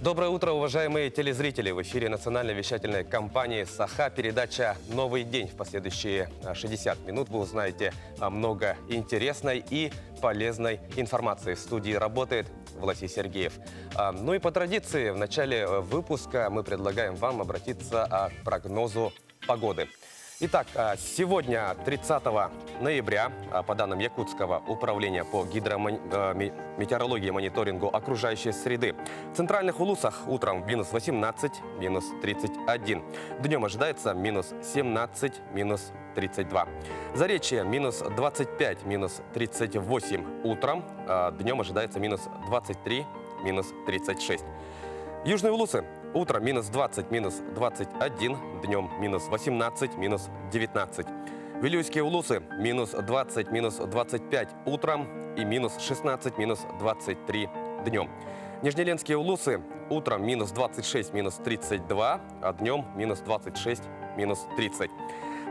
Доброе утро, уважаемые телезрители! В эфире национальной вещательной компании «Саха» передача «Новый день». В последующие 60 минут вы узнаете много интересной и полезной информации. В студии работает Власий Сергеев. Ну и по традиции, в начале выпуска мы предлагаем вам обратиться к прогнозу погоды. Итак, сегодня, 30 ноября, по данным Якутского управления по гидрометеорологии и мониторингу окружающей среды, в центральных улусах утром минус 18, минус 31. Днем ожидается минус 17, минус 32. Заречье минус 25, минус 38 утром. Днем ожидается минус 23, минус 36. Южные улусы. Утром минус 20, минус 21, днем минус 18, минус 19. Вилюйские улусы минус 20, минус 25 утром и минус 16, минус 23 днем. Нижнеленские улусы утром минус 26, минус 32, а днем минус 26, минус 30.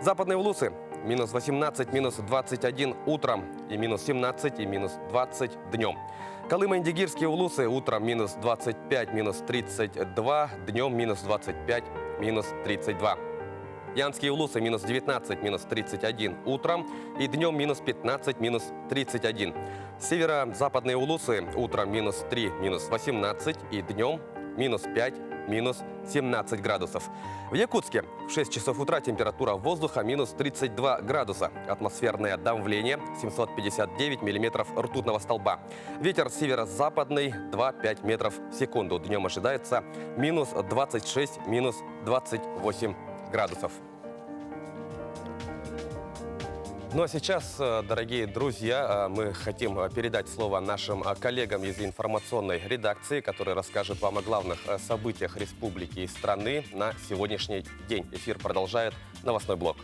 Западные улусы минус 18, минус 21 утром и минус 17 и минус 20 днем. Колымо-Индигирские улусы утром минус 25, минус 32, днем минус 25, минус 32. Янские улусы минус 19, минус 31 утром и днем минус 15, минус 31. Северо-западные улусы утром минус 3, минус 18 и днем минус 5, минус 17 градусов. В Якутске в 6 часов утра температура воздуха минус 32 градуса. Атмосферное давление 759 миллиметров ртутного столба. Ветер северо-западный 2,5 метров в секунду. Днем ожидается минус 26, минус 28 градусов. Ну а сейчас, дорогие друзья, мы хотим передать слово нашим коллегам из информационной редакции, которые расскажут вам о главных событиях республики и страны на сегодняшний день. Эфир продолжает новостной блок.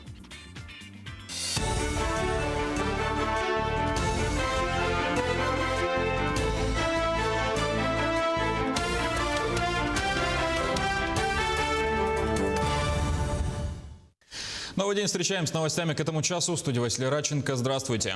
Новый день встречаем с новостями к этому часу. В студии Василий Радченко. Здравствуйте.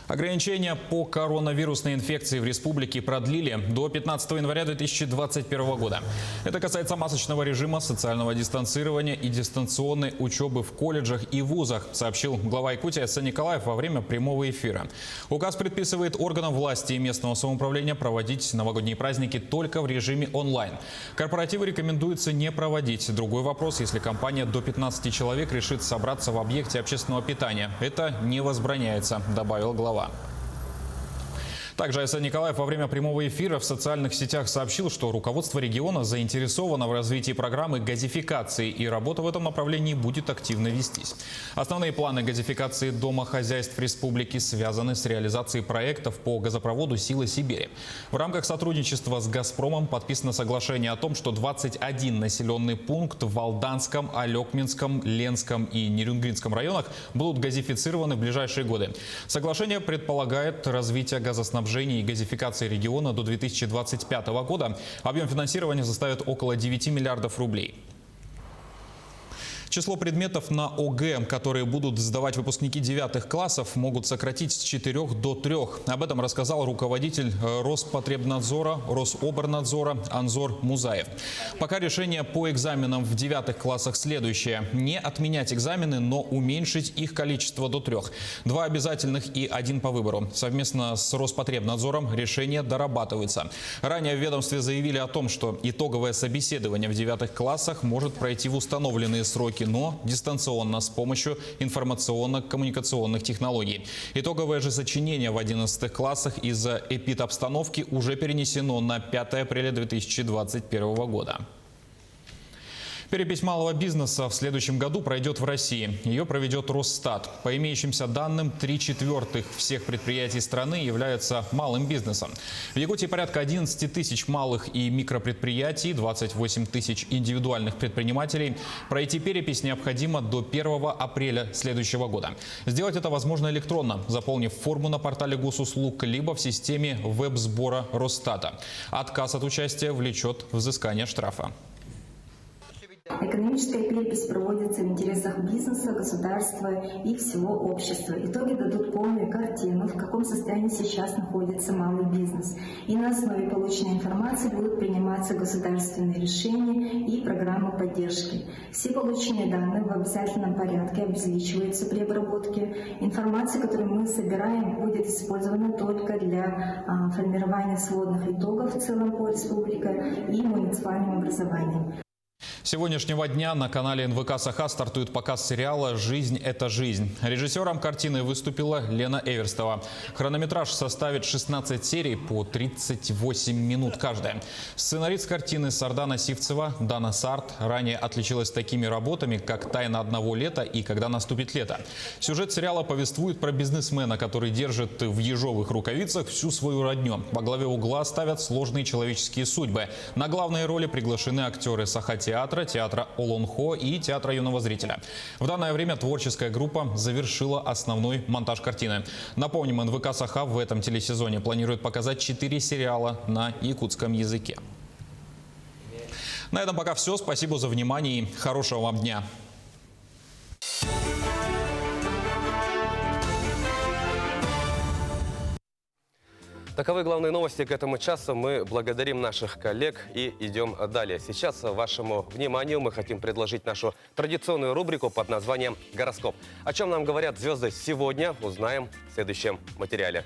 Ограничения по коронавирусной инфекции в республике продлили до 15 января 2021 года. Это касается масочного режима, социального дистанцирования и дистанционной учебы в колледжах и вузах, сообщил глава Якутии Айсен Николаев во время прямого эфира. Указ предписывает органам власти и местного самоуправления проводить новогодние праздники только в режиме онлайн. Корпоративы рекомендуется не проводить. Другой вопрос, если компания до 15 человек решит собраться в объекте общественного питания. Это не возбраняется, добавил глава. Также Айсен Николаев во время прямого эфира в социальных сетях сообщил, что руководство региона заинтересовано в развитии программы газификации, и работа в этом направлении будет активно вестись. Основные планы газификации домохозяйств республики связаны с реализацией проектов по газопроводу «Сила Сибири». В рамках сотрудничества с «Газпромом» подписано соглашение о том, что 21 населенный пункт в Алданском, Олекминском, Ленском и Нерюнгринском районах будут газифицированы в ближайшие годы. Соглашение предполагает развитие газоснабжения и газификации региона до 2025 года. Объем финансирования составит около 9 миллиардов рублей. Число предметов на ОГЭ, которые будут сдавать выпускники 9 классов, могут сократить с 4 до 3. Об этом рассказал руководитель Роспотребнадзора, Рособорнадзора Анзор Музаев. Пока решение по экзаменам в 9 классах следующее. Не отменять экзамены, но уменьшить их количество до 3. 2 обязательных и 1 по выбору. Совместно с Роспотребнадзором решения дорабатываются. Ранее в ведомстве заявили о том, что итоговое собеседование в 9 классах может пройти в установленные сроки, но дистанционно с помощью информационно-коммуникационных технологий. Итоговое же сочинение в 11 классах из-за эпидобстановки уже перенесено на 5 апреля 2021 года. Перепись малого бизнеса в следующем году пройдет в России. Ее проведет Росстат. По имеющимся данным, 3/4 всех предприятий страны являются малым бизнесом. В Якутии порядка 11 тысяч малых и микропредприятий, 28 тысяч индивидуальных предпринимателей. Пройти перепись необходимо до 1 апреля следующего года. Сделать это возможно электронно, заполнив форму на портале госуслуг, либо в системе веб-сбора Росстата. Отказ от участия влечет взыскание штрафа. Экономическая перепись проводится в интересах бизнеса, государства и всего общества. Итоги дадут полную картину, в каком состоянии сейчас находится малый бизнес. И на основе полученной информации будут приниматься государственные решения и программы поддержки. Все полученные данные в обязательном порядке обезличиваются при обработке. Информация, которую мы собираем, будет использована только для формирования сводных итогов в целом по республике и муниципальным образованиям. С сегодняшнего дня на канале НВК «Саха» стартует показ сериала «Жизнь – это жизнь». Режиссером картины выступила Лена Эверстова. Хронометраж составит 16 серий по 38 минут каждая. Сценарист картины Сардана Сивцева Дана Сарт ранее отличилась такими работами, как «Тайна одного лета» и «Когда наступит лето». Сюжет сериала повествует про бизнесмена, который держит в ежовых рукавицах всю свою родню. Во главе угла ставят сложные человеческие судьбы. На главные роли приглашены актеры Саха-театра, театра Олонхо и театра юного зрителя. В данное время творческая группа завершила основной монтаж картины. Напомним, НВК «Саха» в этом телесезоне планирует показать 4 сериала на якутском языке. На этом пока все. Спасибо за внимание и хорошего вам дня. Таковы главные новости к этому часу. Мы благодарим наших коллег и идем далее. Сейчас вашему вниманию мы хотим предложить нашу традиционную рубрику под названием «Гороскоп». О чем нам говорят звезды сегодня, узнаем в следующем материале.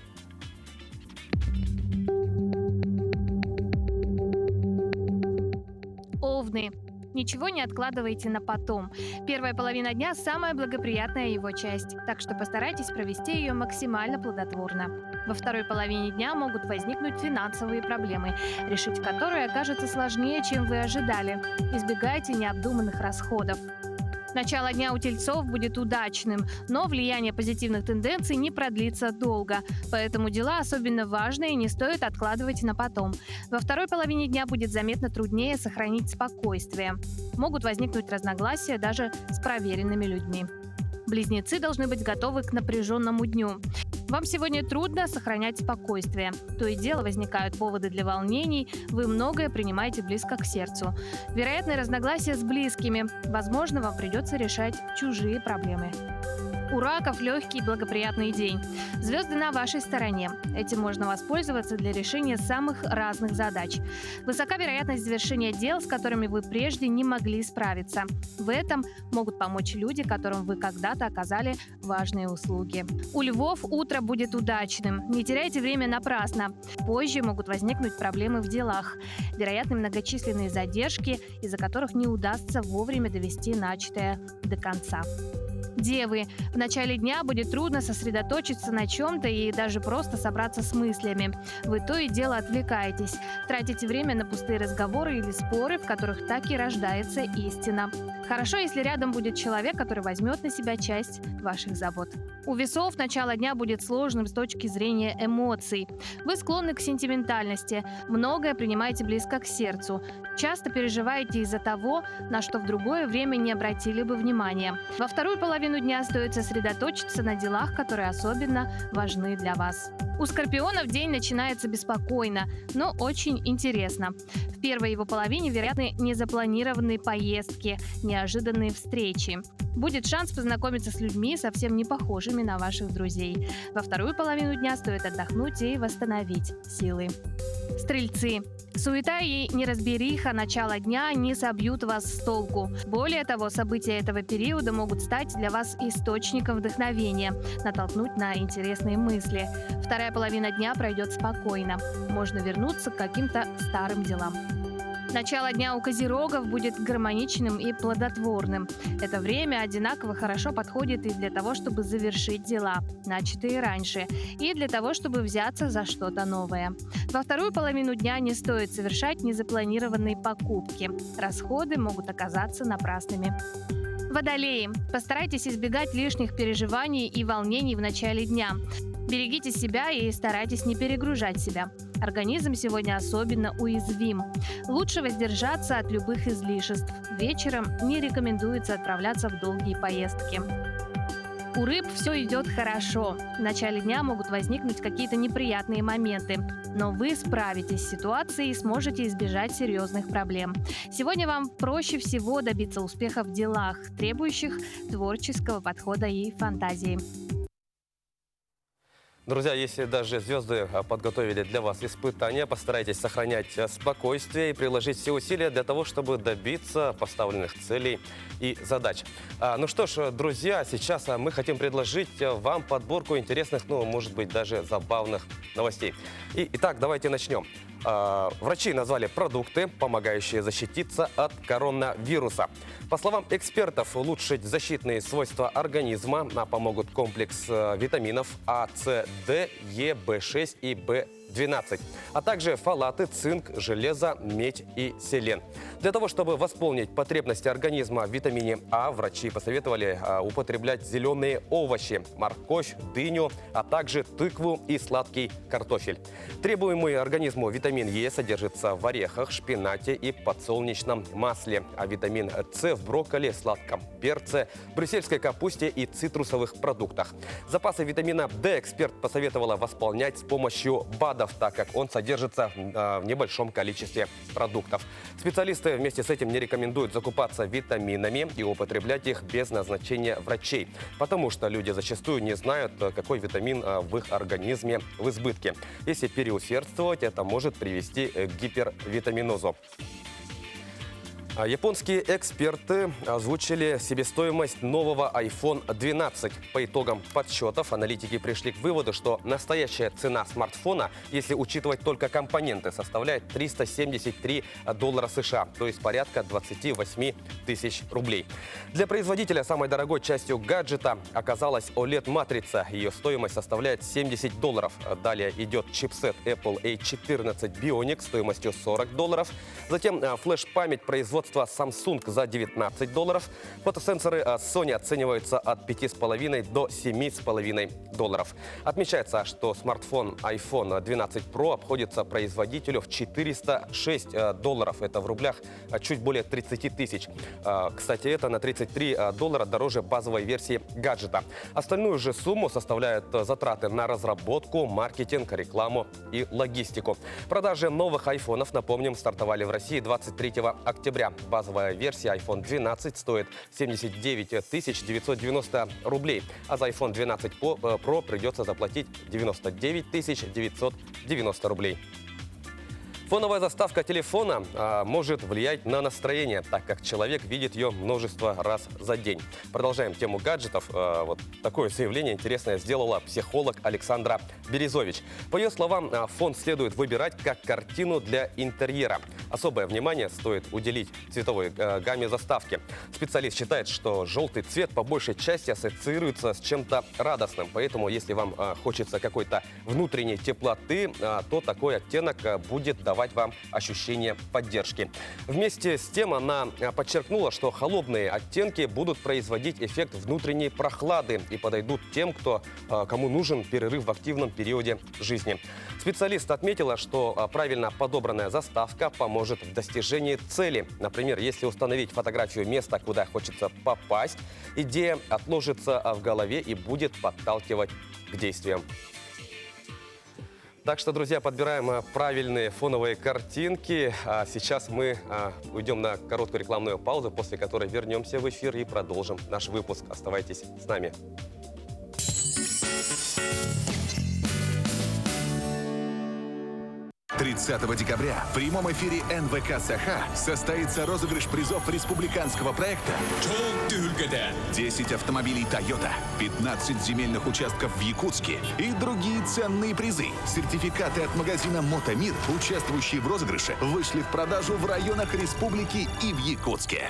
Овны. Ничего не откладывайте на потом. Первая половина дня – самая благоприятная его часть, так что постарайтесь провести ее максимально плодотворно. Во второй половине дня могут возникнуть финансовые проблемы, решить которые окажется сложнее, чем вы ожидали. Избегайте необдуманных расходов. Начало дня у тельцов будет удачным, но влияние позитивных тенденций не продлится долго. Поэтому дела особенно важные не стоит откладывать на потом. Во второй половине дня будет заметно труднее сохранить спокойствие. Могут возникнуть разногласия даже с проверенными людьми. Близнецы должны быть готовы к напряженному дню. Вам сегодня трудно сохранять спокойствие. То и дело возникают поводы для волнений, вы многое принимаете близко к сердцу. Вероятны разногласия с близкими. Возможно, вам придется решать чужие проблемы. У раков легкий и благоприятный день. Звезды на вашей стороне. Этим можно воспользоваться для решения самых разных задач. Высока вероятность завершения дел, с которыми вы прежде не могли справиться. В этом могут помочь люди, которым вы когда-то оказали важные услуги. У львов утро будет удачным. Не теряйте время напрасно. Позже могут возникнуть проблемы в делах. Вероятны многочисленные задержки, из-за которых не удастся вовремя довести начатое до конца. Девы, в начале дня будет трудно сосредоточиться на чем-то и даже просто собраться с мыслями. Вы то и дело отвлекаетесь, тратите время на пустые разговоры или споры, в которых так и рождается истина. Хорошо, если рядом будет человек, который возьмет на себя часть ваших забот. У весов начало дня будет сложным с точки зрения эмоций. Вы склонны к сентиментальности, многое принимаете близко к сердцу. Часто переживаете из-за того, на что в другое время не обратили бы внимания. Во вторую половину дня стоит сосредоточиться на делах, которые особенно важны для вас. У скорпионов день начинается беспокойно, но очень интересно. В первой его половине вероятны незапланированные поездки, неожиданные встречи. Будет шанс познакомиться с людьми, совсем не похожими на ваших друзей. Во вторую половину дня стоит отдохнуть и восстановить силы. Стрельцы. Суета и неразбериха начала дня не собьют вас с толку. Более того, события этого периода могут стать для вас источником вдохновения, натолкнуть на интересные мысли. Вторая половина дня пройдет спокойно. Можно вернуться к каким-то старым делам. Начало дня у козерогов будет гармоничным и плодотворным. Это время одинаково хорошо подходит и для того, чтобы завершить дела, начатые раньше, и для того, чтобы взяться за что-то новое. Во вторую половину дня не стоит совершать незапланированные покупки. Расходы могут оказаться напрасными. Водолеи, постарайтесь избегать лишних переживаний и волнений в начале дня. Берегите себя и старайтесь не перегружать себя. Организм сегодня особенно уязвим. Лучше воздержаться от любых излишеств. Вечером не рекомендуется отправляться в долгие поездки. У рыб все идет хорошо. В начале дня могут возникнуть какие-то неприятные моменты, но вы справитесь с ситуацией и сможете избежать серьезных проблем. Сегодня вам проще всего добиться успеха в делах, требующих творческого подхода и фантазии. Друзья, если даже звезды подготовили для вас испытания, постарайтесь сохранять спокойствие и приложить все усилия для того, чтобы добиться поставленных целей и задач. Ну что ж, друзья, сейчас мы хотим предложить вам подборку интересных, ну, может быть, даже забавных новостей. Итак, давайте начнем. Врачи назвали продукты, помогающие защититься от коронавируса. По словам экспертов, улучшить защитные свойства организма помогут комплекс витаминов А, С, Д, Е, В6 и В12, а также фолаты, цинк, железо, медь и селен. Для того, чтобы восполнить потребности организма в витамине А, врачи посоветовали употреблять зеленые овощи, морковь, дыню, а также тыкву и сладкий картофель. Требуемый организму витамин Е содержится в орехах, шпинате и подсолнечном масле, а витамин С в брокколи, сладком перце, брюссельской капусте и цитрусовых продуктах. Запасы витамина D эксперт посоветовала восполнять с помощью БАДов, так как он содержится в небольшом количестве продуктов. Специалисты вместе с этим не рекомендуют закупаться витаминами и употреблять их без назначения врачей, потому что люди зачастую не знают, какой витамин в их организме в избытке. Если переусердствовать, это может привести к гипервитаминозу. Японские эксперты озвучили себестоимость нового iPhone 12. По итогам подсчетов аналитики пришли к выводу, что настоящая цена смартфона, если учитывать только компоненты, составляет 373 доллара США, то есть порядка 28 тысяч рублей. Для производителя самой дорогой частью гаджета оказалась OLED-матрица. Ее стоимость составляет 70 долларов. Далее идет чипсет Apple A14 Bionic стоимостью 40 долларов. Затем флеш-память производства Samsung за 19 долларов. Фотосенсоры Sony оцениваются от 5,5 до 7,5 долларов. Отмечается, что смартфон iPhone 12 Pro обходится производителю в 406 долларов. Это в рублях чуть более 30 тысяч. Кстати, это на 33 доллара дороже базовой версии гаджета. Остальную же сумму составляют затраты на разработку, маркетинг, рекламу и логистику. Продажи новых айфонов, напомним, стартовали в России 23 октября. Базовая версия iPhone 12 стоит 79 990 рублей, а за iPhone 12 Pro придется заплатить 99 990 рублей. Фоновая заставка телефона может влиять на настроение, так как человек видит ее множество раз за день. Продолжаем тему гаджетов. Вот такое заявление интересное сделала психолог Александра Березович. По ее словам, фон следует выбирать как картину для интерьера. Особое внимание стоит уделить цветовой гамме заставки. Специалист считает, что желтый цвет по большей части ассоциируется с чем-то радостным. Поэтому, если вам хочется какой-то внутренней теплоты, то такой оттенок будет давать вам ощущение поддержки. Вместе с тем она подчеркнула, что холодные оттенки будут производить эффект внутренней прохлады и подойдут тем, кому нужен перерыв в активном периоде жизни. Специалист отметила, что правильно подобранная заставка поможет в достижении цели. Например, если установить фотографию места, куда хочется попасть, идея отложится в голове и будет подталкивать к действиям. Так что, друзья, подбираем правильные фоновые картинки. А сейчас мы уйдем на короткую рекламную паузу, после которой вернемся в эфир и продолжим наш выпуск. Оставайтесь с нами. 30 декабря в прямом эфире НВК Саха состоится розыгрыш призов республиканского проекта 10 автомобилей Toyota, 15 земельных участков в Якутске и другие ценные призы. Сертификаты от магазина «Мотомир», участвующие в розыгрыше, вышли в продажу в районах республики и в Якутске.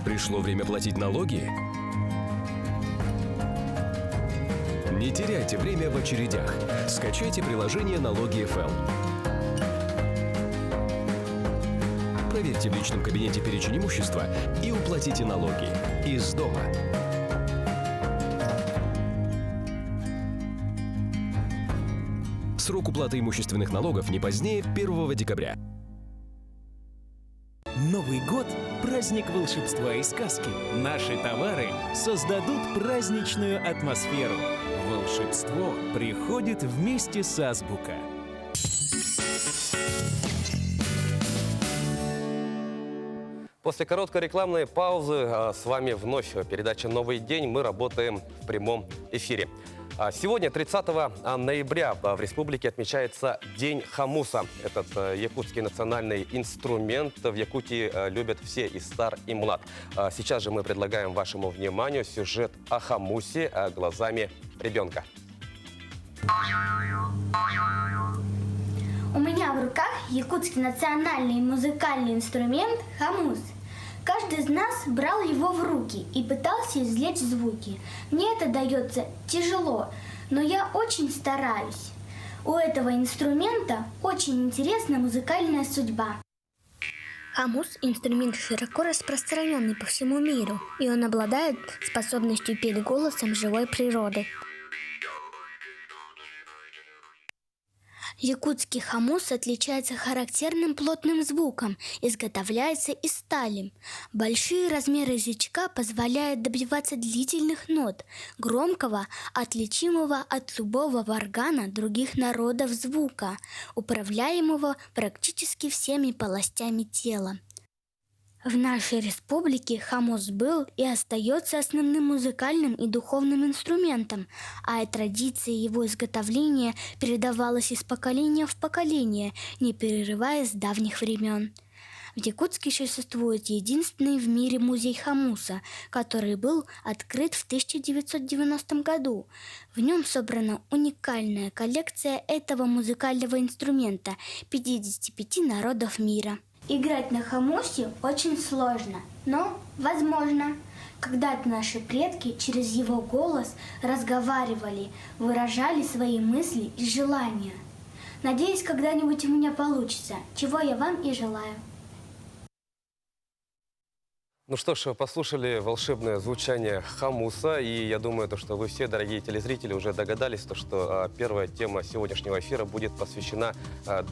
Пришло время платить налоги? Не теряйте время в очередях. Скачайте приложение «Налоги ФМ». Проверьте в личном кабинете перечень имущества и уплатите налоги из дома. Срок уплаты имущественных налогов не позднее 1 декабря. Новый год – праздник волшебства и сказки. Наши товары создадут праздничную атмосферу. Волшебство приходит вместе с Азбука. После короткой рекламной паузы с вами вновь передача «Новый день». Мы работаем в прямом эфире. Сегодня, 30 ноября, в республике отмечается День хомуса. Этот якутский национальный инструмент в Якутии любят все, и стар, и млад. Сейчас же мы предлагаем вашему вниманию сюжет о хомусе глазами ребенка. У меня в руках якутский национальный музыкальный инструмент хомус. Каждый из нас брал его в руки и пытался извлечь звуки. Мне это дается тяжело, но я очень стараюсь. У этого инструмента очень интересная музыкальная судьба. Хомус – инструмент широко распространенный по всему миру, и он обладает способностью петь голосом живой природы. Якутский хомус отличается характерным плотным звуком, изготовляется из стали. Большие размеры язычка позволяют добиваться длительных нот, громкого, отличимого от любого варгана других народов звука, управляемого практически всеми полостями тела. В нашей республике хомус был и остается основным музыкальным и духовным инструментом, а традиция его изготовления передавалась из поколения в поколение, не перерываясь с давних времен. В Якутске существует единственный в мире музей хомуса, который был открыт в 1990 году. В нем собрана уникальная коллекция этого музыкального инструмента 55 народов мира. Играть на хомусе очень сложно, но возможно. Когда-то наши предки через его голос разговаривали, выражали свои мысли и желания. Надеюсь, когда-нибудь у меня получится, чего я вам и желаю. Ну что ж, послушали волшебное звучание хомуса, и я думаю, то, что вы все, дорогие телезрители, уже догадались, то, что первая тема сегодняшнего эфира будет посвящена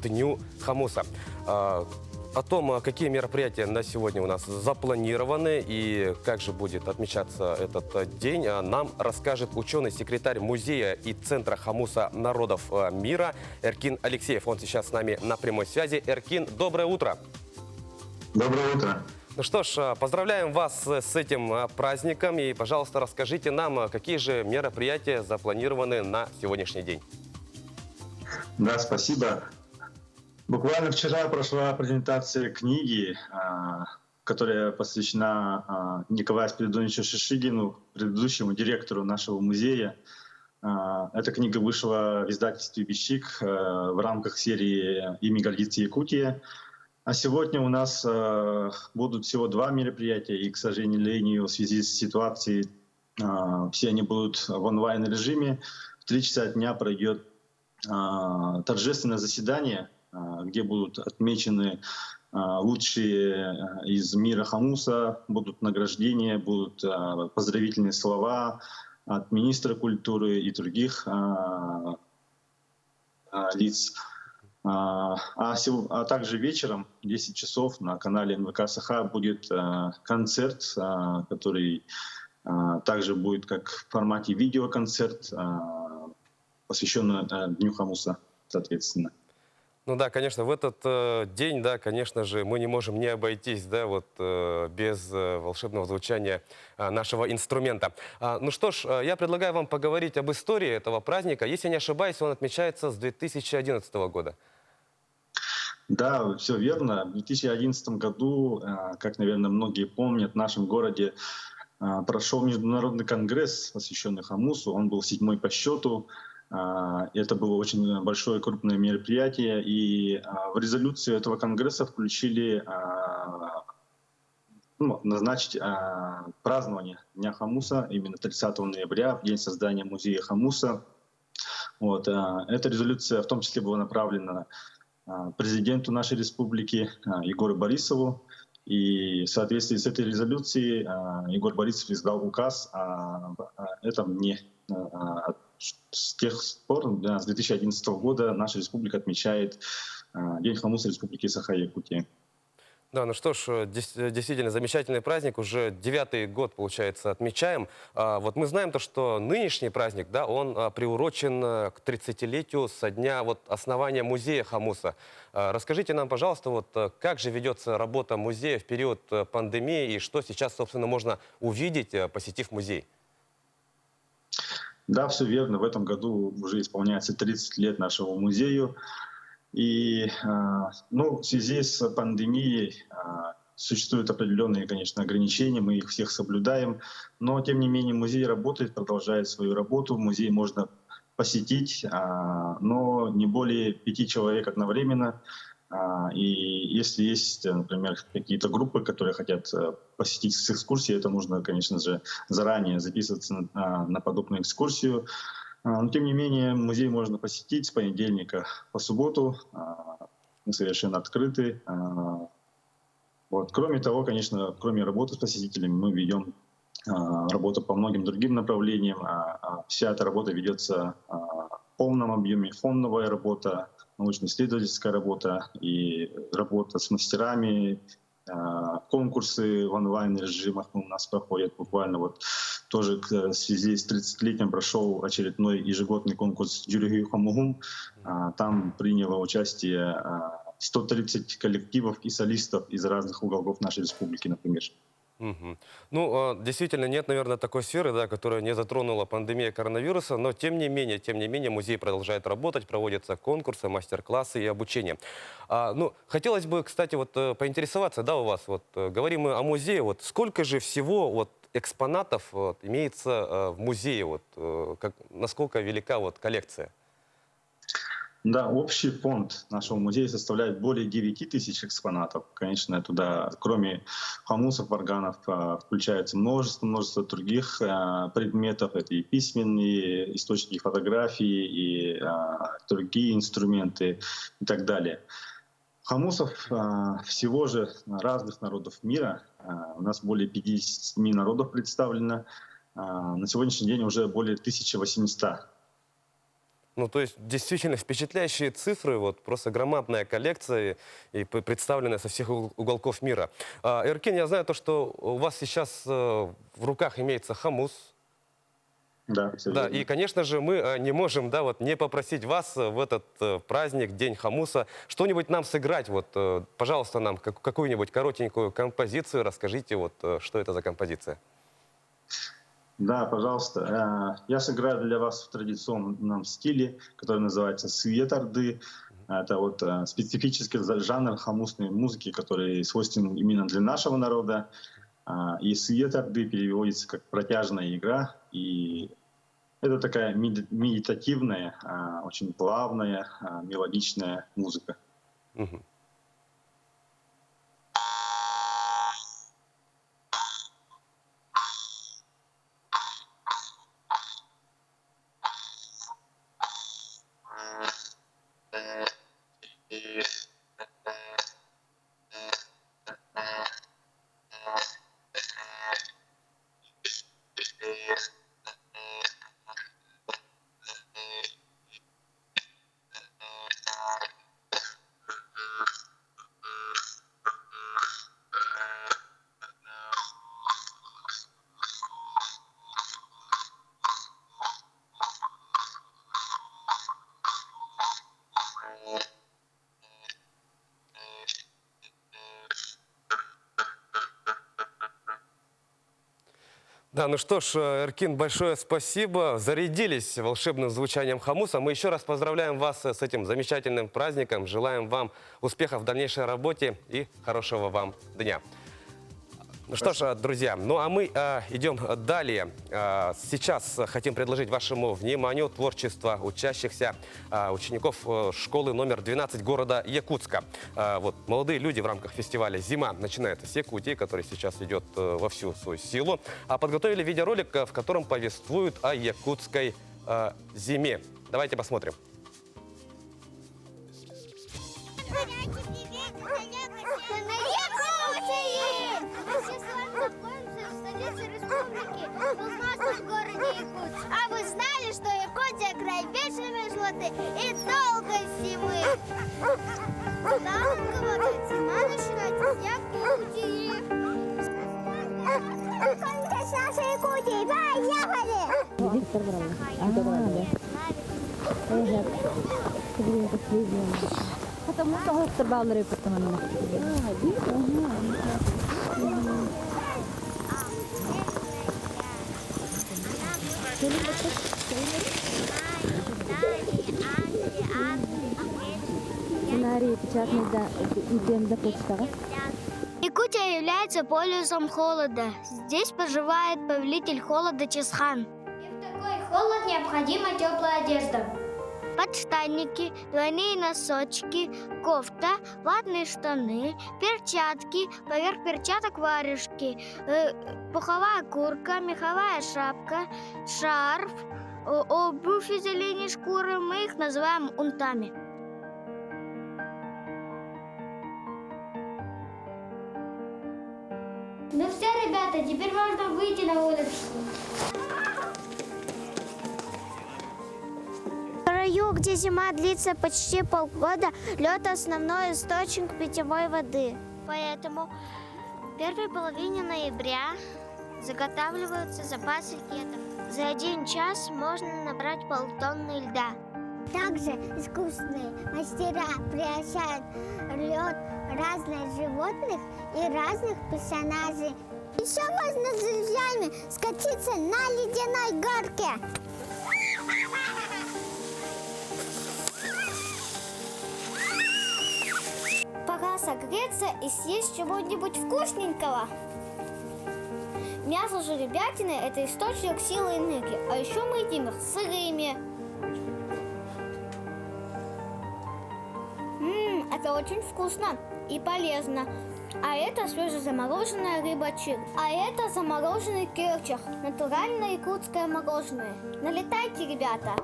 Дню хомуса. О том, какие мероприятия на сегодня у нас запланированы и как же будет отмечаться этот день, нам расскажет ученый-секретарь музея и Центра хомуса народов мира Эркин Алексеев. Он сейчас с нами на прямой связи. Эркин, доброе утро! Доброе утро! Ну что ж, поздравляем вас с этим праздником и, пожалуйста, расскажите нам, какие же мероприятия запланированы на сегодняшний день. Да, спасибо. Буквально вчера прошла презентация книги, которая посвящена Николаю Спиридоновичу Шишигину, предыдущему директору нашего музея. Эта книга вышла в издательстве «Бещик» в рамках серии «Ими гордится Якутия». А сегодня у нас будут всего два мероприятия, и, к сожалению, в связи с ситуацией все они будут в онлайн-режиме. В 3 часа дня пройдет торжественное заседание, где будут отмечены лучшие из мира хомуса, будут награждения, будут поздравительные слова от министра культуры и других лиц. А также вечером в 10 часов на канале НВК Саха будет концерт, который также будет как в формате видеоконцерт, посвященный Дню хомуса, соответственно. Ну да, конечно, в этот день, да, конечно же, мы не можем не обойтись, да, вот, без волшебного звучания нашего инструмента. Ну что ж, я предлагаю вам поговорить об истории этого праздника. Если не ошибаюсь, он отмечается с 2011 года. Да, все верно. В 2011 году, как, наверное, многие помнят, в нашем городе прошел международный конгресс, посвященный хомусу. Он был 7-й по счету. Это было очень большое крупное мероприятие, и в резолюцию этого конгресса включили назначить празднование Дня хомуса именно 30 ноября, в день создания музея хомуса. Вот, эта резолюция в том числе была направлена президенту нашей республики Егору Борисову. И в соответствии с этой резолюцией Егор Борисов издал указ об этом дне. С тех пор, да, с 2011 года, наша республика отмечает День хомуса Республики Саха-Якутия. Да, ну что ж, действительно замечательный праздник, уже 9-й год, получается, отмечаем. Вот мы знаем то, что нынешний праздник, да, он приурочен к 30-летию со дня основания музея хомуса. Расскажите нам, пожалуйста, как же ведется работа музея в период пандемии и что сейчас, собственно, можно увидеть, посетив музей? Да, все верно. В этом году уже исполняется 30 лет нашему музею. И в связи с пандемией существуют определенные, конечно, ограничения, мы их всех соблюдаем, но, тем не менее, музей работает, продолжает свою работу. Музей можно посетить, но не более 5 человек одновременно. И если есть, например, какие-то группы, которые хотят посетить с экскурсией, это нужно, конечно же, заранее записываться на подобную экскурсию. Но, тем не менее, музей можно посетить с понедельника по субботу. Мы совершенно открыты. Кроме того, конечно, кроме работы с посетителями, мы ведем работу по многим другим направлениям. Вся эта работа ведется в полном объеме. Фондовая работа, научно-исследовательская работа и работа с мастерами, конкурсы в онлайн-режимах у нас проходят. Буквально тоже в связи с 30-летием прошел очередной ежегодный конкурс «Дьүрүһүй хомуһум». Там приняло участие 130 коллективов и солистов из разных уголков нашей республики, например. Действительно, нет, наверное, такой сферы, да, которая не затронула пандемия коронавируса, но тем не менее, музей продолжает работать, проводятся конкурсы, мастер-классы и обучение. Хотелось бы, кстати, поинтересоваться, да, у вас, говорим мы о музее, сколько же всего экспонатов имеется в музее, насколько велика коллекция? Да, общий фонд нашего музея составляет более 9 тысяч экспонатов. Конечно, туда, кроме хомусов, варганов, включается множество других предметов. Это и письменные источники, фотографии, и другие инструменты и так далее. Хомусов всего же разных народов мира. У нас более 57 народов представлено. На сегодняшний день уже более 1800. То есть действительно впечатляющие цифры, просто громадная коллекция и представленная со всех уголков мира. Эркин, я знаю то, что у вас сейчас в руках имеется хомус. Да, всё Да, верно. и, конечно же, мы не можем, да, не попросить вас в этот праздник, День хомуса, что-нибудь нам сыграть. Пожалуйста, нам какую-нибудь коротенькую композицию расскажите, что это за композиция. Да, пожалуйста. Я сыграю для вас в традиционном стиле, который называется светарды. Это специфический жанр хомусной музыки, который свойственен именно для нашего народа. И светарды переводится как протяжная игра. И это такая медитативная, очень плавная, мелодичная музыка. Да, ну что ж, Эркин, большое спасибо. Зарядились волшебным звучанием хомуса. Мы еще раз поздравляем вас с этим замечательным праздником. Желаем вам успехов в дальнейшей работе и хорошего вам дня. Ну что ж, друзья, а мы идем далее. Сейчас хотим предложить вашему вниманию творчество учащихся учеников школы номер 12 города Якутска. Молодые люди в рамках фестиваля «Зима» начинается с Якутии, который сейчас идет во всю свою силу. А подготовили видеоролик, в котором повествуют о якутской зиме. Давайте посмотрим. работы и долгой зимы. Нам говорят, зима начинается с Якутии. С нашей Якутии. Поехали! Потому что Сценарий печатный да идем почтаҕа. Якутия является полюсом холода. Здесь проживает повелитель холода Чесхан. И в такой холод необходима теплая одежда. Подштанники, двойные носочки, кофта, ватные штаны, перчатки, поверх перчаток варежки, пуховая куртка, меховая шапка, шарф, обувь из оленей шкуры, мы их называем унтами. Ну все, ребята, теперь можно выйти на улицу. В краю, где зима длится почти полгода, лед – основной источник питьевой воды. Поэтому в первой половине ноября заготавливаются запасы кетов. За один час можно набрать полтонны льда. Также искусные мастера превращают лед разных животных и разных персонажей. Еще можно с друзьями скатиться на ледяной горке. Пора согреться и съесть чего-нибудь вкусненького. Мясо жеребятины – это источник силы и энергии, а еще мы едим их сырыми. Ммм, это очень вкусно и полезно. А это свежезамороженная рыба чир. А это замороженный керчах. Натуральное якутское мороженое. Налетайте, ребята!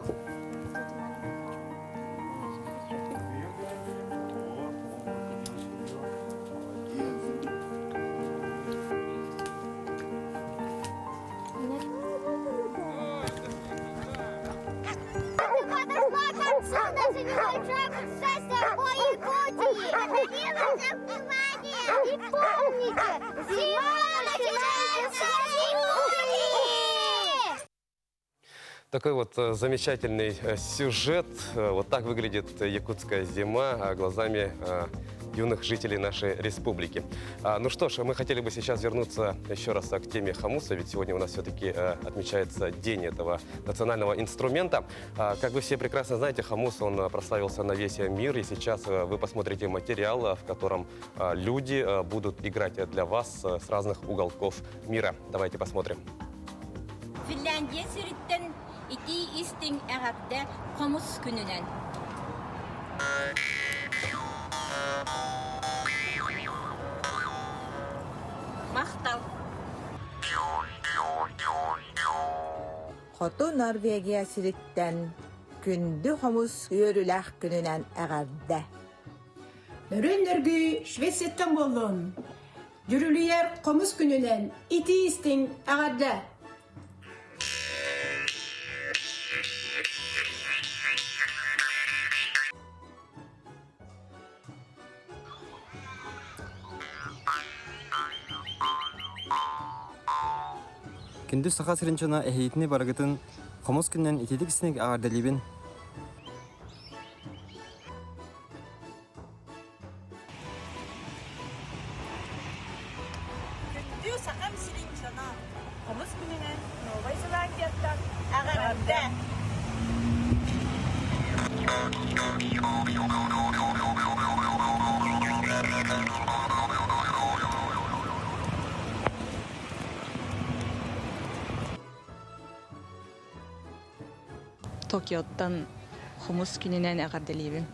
Подошла к концу наше небольшое путешествие по Якутии. Остановилось внимание! И помните, зима начинается с Якутии! Такой вот замечательный сюжет. Вот так выглядит якутская зима глазами юных жителей нашей республики. Ну что ж, мы хотели бы сейчас вернуться еще раз к теме хомуса, ведь сегодня у нас все-таки отмечается день этого национального инструмента. Как вы все прекрасно знаете, хомус, он прославился на весь мир, и сейчас вы посмотрите материал, в котором люди будут играть для вас с разных уголков мира. Давайте посмотрим. Финляндия сириттэн итии-истиҥ эҕэрдэ хомус күнүнэн. Махтал. Хоту Норвегия сириттэн күндү хомус үөрүүлээх күнүнэн эҕэрдэ. Нөрүөн-нөргүй Швецияттан буоллун. Дьүрүлүйэр хомус күнүнэн итии-истиҥ эҕэрдэ! Күндү Саха сирин дьоно эһиитини барыгытын хомус күнүнэн итиитик синик эҕэрдэлиибин. Күндү Сахам сирин дьоно, хомус күнүнэн Новай Зеландияттан эҕэрдэ! Токиоттан хомус күнүнэн эҕэрдэлиибин.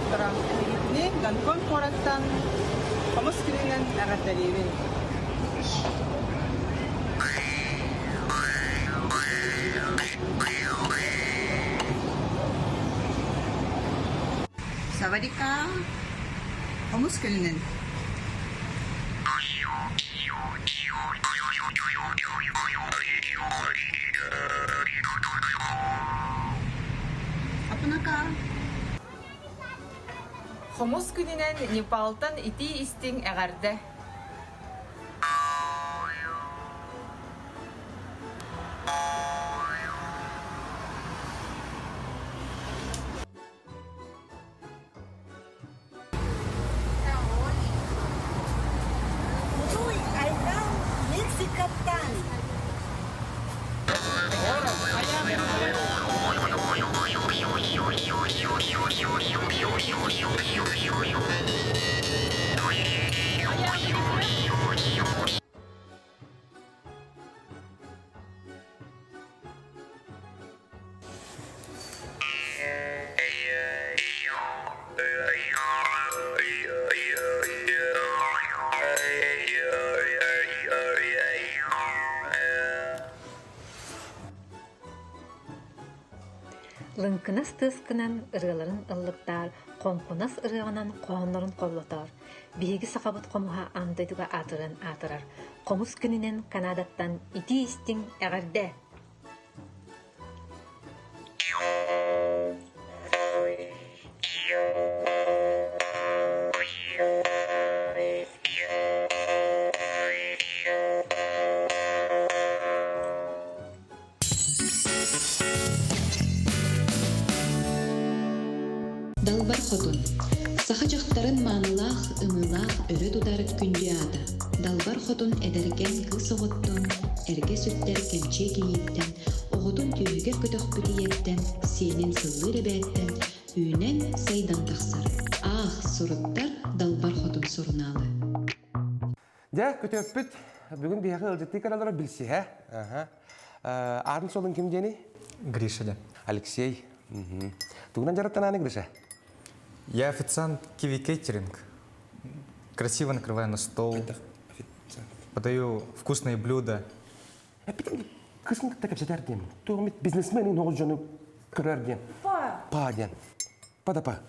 олохтоохторо, эһигитини Гонконг куораттан хомус күнүнэн эҕэрдэлиибин! Савадика хомус күнүнэн! Хомус күнүнэн Непалтан итии-истиҥ эҕэрдэ! Уруй, Айдал, Мексикаттан! Лыҥкынас тыаскынан ырыаларын ыллыктаар, хоҥкунас ырыаҕынан хоһооннорун холлотоор. Биһиги сахабыт хомуһа аан дойдуга аатыран аатырар. Хомус күнүнэн Канадаттан итии-истиҥ эҕэрдэ! Далбар Хотун Саха дьахтарын маанылаах, ымыылаах өрө тутар күндү аата. Далбар Хотун эдэркээн кыыс оҕоттон, эргэ сүктэр кэмчиэ кийииттэн, оҕотун түөһүгэр көтөхпүт ийэттэн, сиэнин сыллыыр эбээттэн үүнэн, сайдан тахсар. Аах, суруттар Далбар Хотун сурунаалы. Дьэ, күтүөппүт бүгүн биһиэхэ ыалдьыттыы кэлэллэрэ билсиһэ. Аатын суолун ким диэний? Гриша диэн. Алексей. Тугунан дьарыктанааны, Гриша? Я официант Киви Кейтеринг. Красиво накрываю на стол. Подаю вкусные блюда. Кысын кытта кэпсэтэр диэн. Туох бизнесмен оҕус дьону көрөр диэн. Па. Па диэн. Па да па.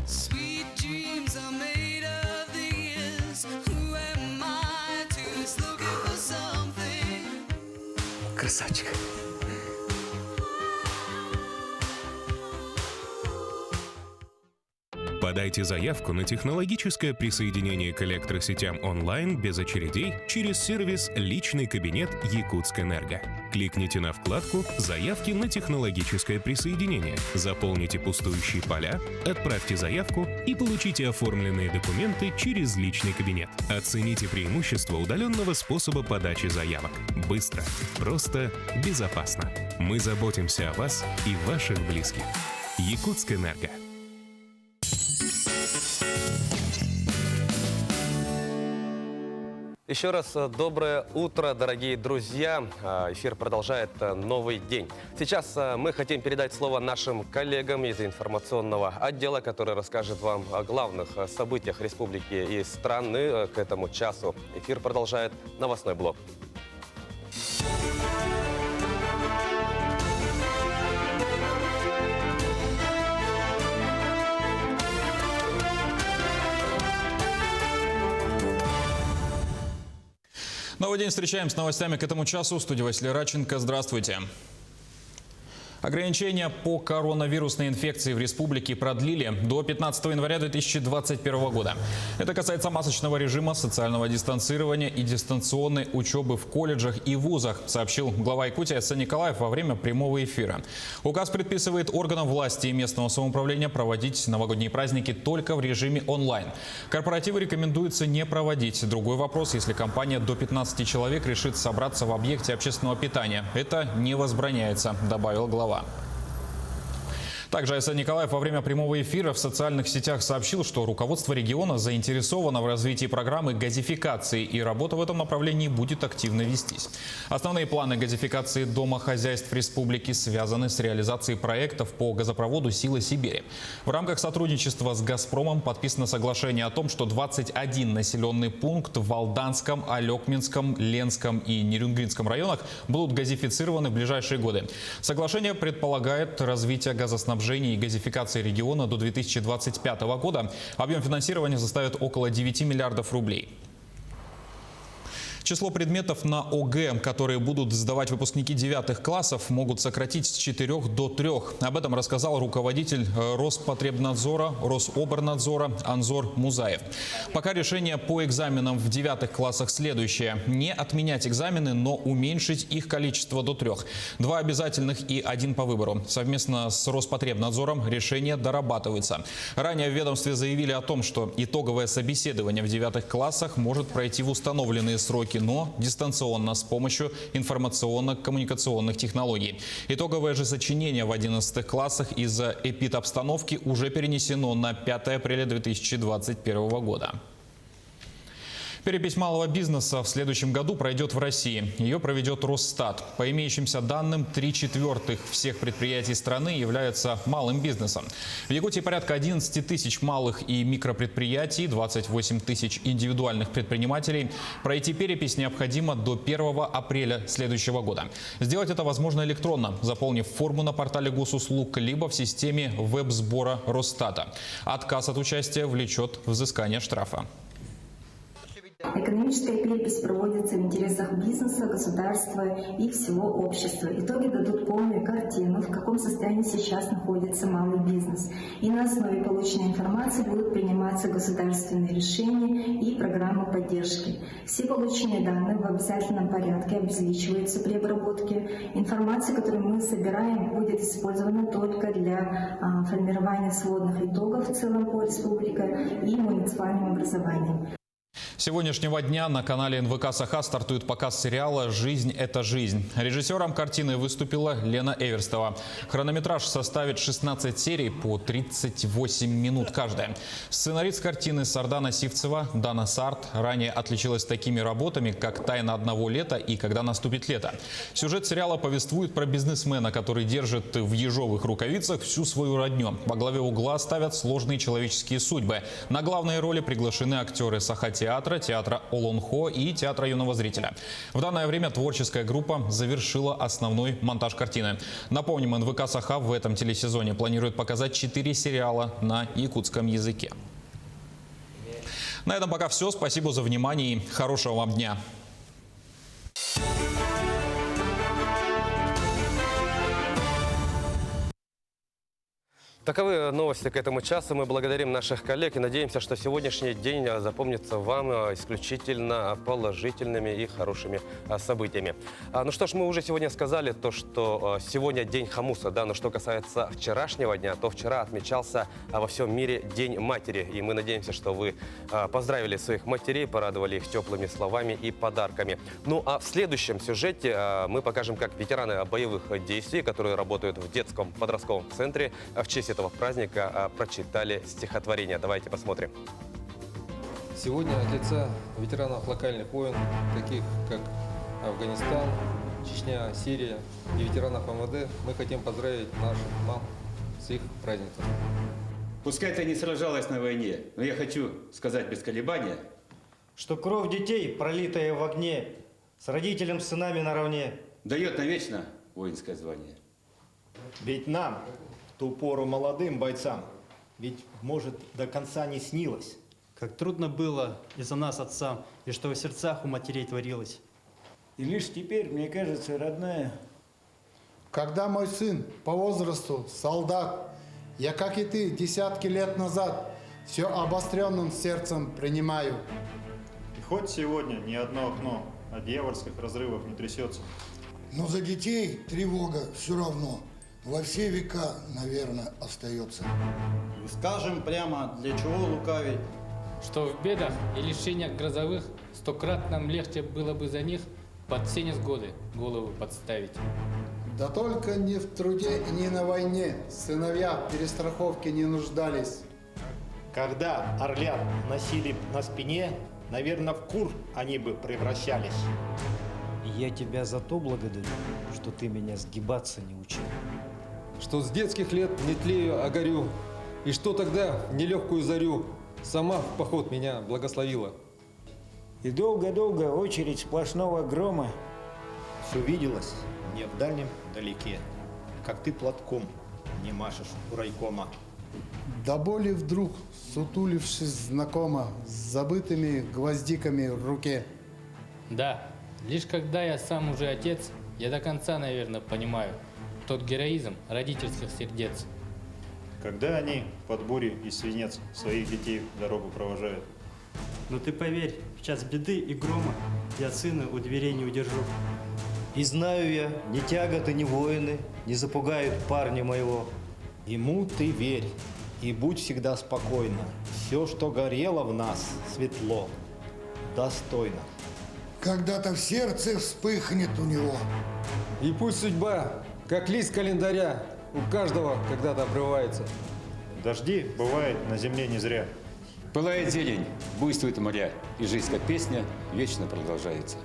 Sweet dreams are made of these. Who am I to looking for something? Красавчик. Подайте заявку на технологическое присоединение к электросетям онлайн без очередей через сервис «Личный кабинет Якутскэнерго». Кликните на вкладку «Заявки на технологическое присоединение», заполните пустующие поля, отправьте заявку и получите оформленные документы через личный кабинет. Оцените преимущества удаленного способа подачи заявок. Быстро, просто, безопасно. Мы заботимся о вас и ваших близких. Якутскэнерго. Еще раз э, доброе утро, дорогие друзья. Э, эфир продолжает э, новый день. Сейчас мы хотим передать слово нашим коллегам из информационного отдела, который расскажет вам о главных событиях республики и страны к этому часу. Эфир продолжает новостной блок. Новый день встречаем с новостями к этому часу. В студии Василий Раченко. Здравствуйте. Ограничения по коронавирусной инфекции в республике продлили до 15 января 2021 года. Это касается масочного режима, социального дистанцирования и дистанционной учебы в колледжах и вузах, сообщил глава Якутии Айсен Николаев во время прямого эфира. Указ предписывает органам власти и местного самоуправления проводить новогодние праздники только в режиме онлайн. Корпоративы рекомендуется не проводить. Другой вопрос, если компания до 15 человек решит собраться в объекте общественного питания. Это не возбраняется, добавил глава. Также Айсен Николаев во время прямого эфира в социальных сетях сообщил, что руководство региона заинтересовано в развитии программы газификации и работа в этом направлении будет активно вестись. Основные планы газификации домохозяйств республики связаны с реализацией проектов по газопроводу «Сила Сибири». В рамках сотрудничества с «Газпромом» подписано соглашение о том, что 21 населенный пункт в Алданском, Алекминском, Ленском и Нерюнгринском районах будут газифицированы в ближайшие годы. Соглашение предполагает развитие газоснабжения и газификации региона до 2025 года. Объем финансирования составит около 9 миллиардов рублей. Число предметов на ОГЭ, которые будут сдавать выпускники девятых классов, могут сократить с 4 до 3. Об этом рассказал руководитель Роспотребнадзора, Рособорнадзора Анзор Музаев. Пока решение по экзаменам в девятых классах следующее. Не отменять экзамены, но уменьшить их количество до 3. 2 обязательных и 1 по выбору. Совместно с Роспотребнадзором решение дорабатывается. Ранее в ведомстве заявили о том, что итоговое собеседование в девятых классах может пройти в установленные сроки, но дистанционно с помощью информационно-коммуникационных технологий. Итоговое же сочинение в 11 классах из-за эпидобстановки уже перенесено на 5 апреля 2021 года. Перепись малого бизнеса в следующем году пройдет в России. Ее проведет Росстат. По имеющимся данным, 3/4 всех предприятий страны являются малым бизнесом. В Якутии порядка 11 тысяч малых и микропредприятий, 28 тысяч индивидуальных предпринимателей. Пройти перепись необходимо до 1 апреля следующего года. Сделать это возможно электронно, заполнив форму на портале госуслуг, либо в системе веб-сбора Росстата. Отказ от участия влечет взыскание штрафа. Экономическая перепись проводится в интересах бизнеса, государства и всего общества. Итоги дадут полную картину, в каком состоянии сейчас находится малый бизнес. И на основе полученной информации будут приниматься государственные решения и программы поддержки. Все полученные данные в обязательном порядке обезличиваются при обработке. Информация, которую мы собираем, будет использована только для формирования сводных итогов в целом по республике и муниципальным образованиям. С сегодняшнего дня на канале НВК Саха стартует показ сериала «Жизнь – это жизнь». Режиссером картины выступила Лена Эверстова. Хронометраж составит 16 серий по 38 минут каждая. Сценарист картины Сардана Сивцева Дана Сарт ранее отличилась такими работами, как «Тайна одного лета» и «Когда наступит лето». Сюжет сериала повествует про бизнесмена, который держит в ежовых рукавицах всю свою родню. Во главе угла ставят сложные человеческие судьбы. На главные роли приглашены актеры Саха-театра, театра Олонхо и театра юного зрителя. В данное время творческая группа завершила основной монтаж картины. Напомним, НВК Саха в этом телесезоне планирует показать 4 сериала на якутском языке. На этом пока все. Спасибо за внимание и хорошего вам дня. Таковы новости к этому часу. Мы благодарим наших коллег и надеемся, что сегодняшний день запомнится вам исключительно положительными и хорошими событиями. Ну что ж, мы уже сегодня сказали то, что сегодня день Хомуса, да, но что касается вчерашнего дня, то вчера отмечался во всем мире День матери. И мы надеемся, что вы поздравили своих матерей, порадовали их теплыми словами и подарками. Ну а в следующем сюжете мы покажем, как ветераны боевых действий, которые работают в детском подростковом центре, в честь этого праздника прочитали стихотворение. Давайте посмотрим. Сегодня от лица ветеранов локальных войн, таких как Афганистан, Чечня, Сирия и ветеранов МВД, мы хотим поздравить наших мам с их праздником. Пускай ты не сражалась на войне, но я хочу сказать без колебания, что кровь детей, пролитая в огне, с родителем, с сынами наравне, дает навечно воинское звание. Ведь нам, в ту пору молодым бойцам, ведь, может, до конца не снилось. Как трудно было из-за нас, отцам, и что в сердцах у матерей творилось. И лишь теперь, мне кажется, родная... Когда мой сын по возрасту солдат, я, как и ты, десятки лет назад, все обостренным сердцем принимаю. И хоть сегодня ни одно окно от дьявольских разрывов не трясется. Но за детей тревога все равно во все века, наверное, остается. Скажем прямо, для чего лукавить? Что в бедах и лишениях грозовых стократ нам легче было бы за них под все несгоды голову подставить. Да только ни в труде и ни на войне сыновья в перестраховке не нуждались. Когда орлят носили на спине, наверное, в кур они бы превращались. Я тебя за то благодарю, что ты меня сгибаться не учил. Что с детских лет не тлею, а горю. И что тогда в нелегкую зарю сама в поход меня благословила. И долго-долго очередь сплошного грома Все виделось мне в дальнем далеке, как ты платком не машешь у райкома. До боли вдруг, сутулившись знакомо, с забытыми гвоздиками в руке. Да, лишь когда я сам уже отец, я до конца, наверное, понимаю тот героизм родительских сердец. Когда они под бури и свинец своих детей в дорогу провожают. Но ты поверь, в час беды и грома я сына у дверей не удержу. И знаю я, ни тяготы, ни воины не запугают парня моего. Ему ты верь и будь всегда спокойна. Все, что горело в нас, светло, достойно. Когда-то в сердце вспыхнет у него. И пусть судьба, как лист календаря, у каждого когда-то обрывается. Дожди бывает на земле не зря. Пылает зелень, буйствует моря, и жизнь, как песня, вечно продолжается.